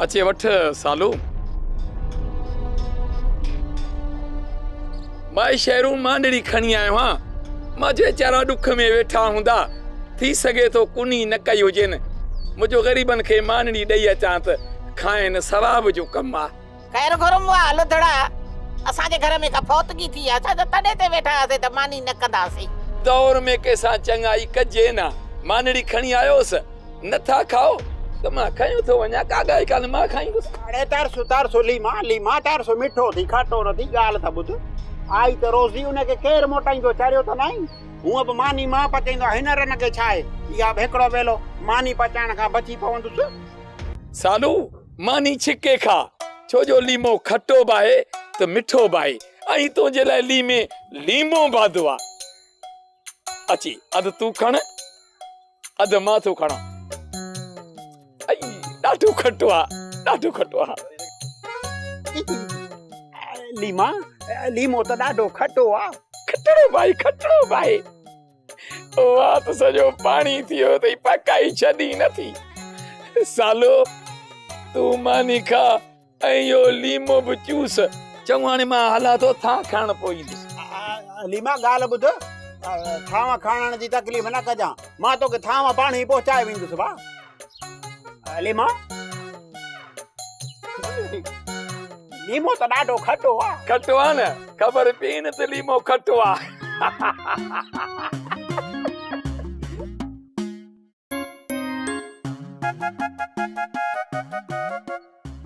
اچي وٺ سالو. مائي شهرون مانڊڙي کڻي آيو هان. مان چيو ويچارا ڏک ۾ ويٺا هوندا. ٿي سگهي ٿو ڪني نه ڪئي هجين. منهنجو غريبن کي مانڊڙي ڏئي اچان ته کائن ثواب جو ڪم آ. خير گهرم واهه لڌڙا. اسان جي گهر ۾ ڪا فوتگي ٿي آ ڇا جو تڏي تي ويٺا هئاسين ته ماني نه ڪنداسين. دور ۾ ڪنهن سان چڱائي ڪجي نه. مانڙي کڻي آيو هوس. نه ٿا کائو ته مان کنيو ٿو وڃان ڪا ڳالهه ڪانه مان کائيندس. اڙي ترس ترس ليما ليما ترس مٺو ٿي کٽو نه ٿي ڳالهه ته ٻڌ. آئي ته روزي ان کي ڪير موٽائيندو چريو ته ناهين. هونء به ماني مان پچائيندو آهيان هن رن کي ڇا آهي. اها به هڪڙو ويلو ماني پچائڻ کان بچي پوندس. سالو ماني ڇڪي کاء ڇو جو ليمو کٽو به آهي ته مٺو به آهي ۽ تنهنجي لاء ليمي ليمو به آڌو آ. اچي اڌ تون کڻ اڌ مان ٿو کڻان. ائي ڏاڍو کٽو آ ڏاڍو کٽو آ. ليما ليمو ته ڏاڍو کٽو آ. کٽڙو به آهي کٽڙو به آهي. وات سڄو پاڻي ٿي ويو اٿئي پڪائي ڇڏي نٿي. سالو تون ماني کا ۽ اهو ليمو به چوس. چڱو هاڻي مان هلان ٿو ٿانء کڻڻ پوء ايندس. ليما ڳالهه ٻڌ ٿانء کڻڻ جي تڪليف نه ڪجان مان توکي ٿانء پاڻهي پهچائي ويندس ڀاء. ليما ليمو ته ڏاڍو کٽو آ. کٽو آ نه خبر پئي نه ته ليمو کٽو آ.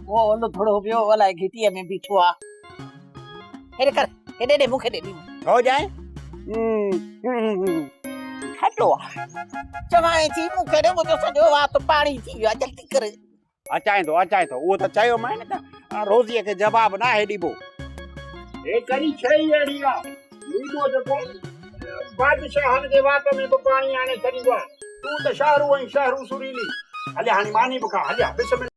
اهو لڌڙو ويو الائي گهٽيء ۾ بيٺو آ. هيڏي ڪر هيڏي ڏي مون کي ڏي ليمو. هو جائين کٽو آ. چوانء ٿي مون کي ڏي منهنجو سڄو وات پاڻي ٿي ويو آ جلدي ڪر. اچانء ٿو اچانء ٿو اهو ته چيومانء نه ته روزيء کي جواب ناهي ڏبو. هي ڪري شيء ئي اهڙي آ ليمو جيڪو بادشاهن جي وات ۾ به پاڻي آڻي ڇڏيندو آ. تون ته شهرو ۽ شهرو سريلي. هليا هاڻي ماني به کاء هليا بسم الله.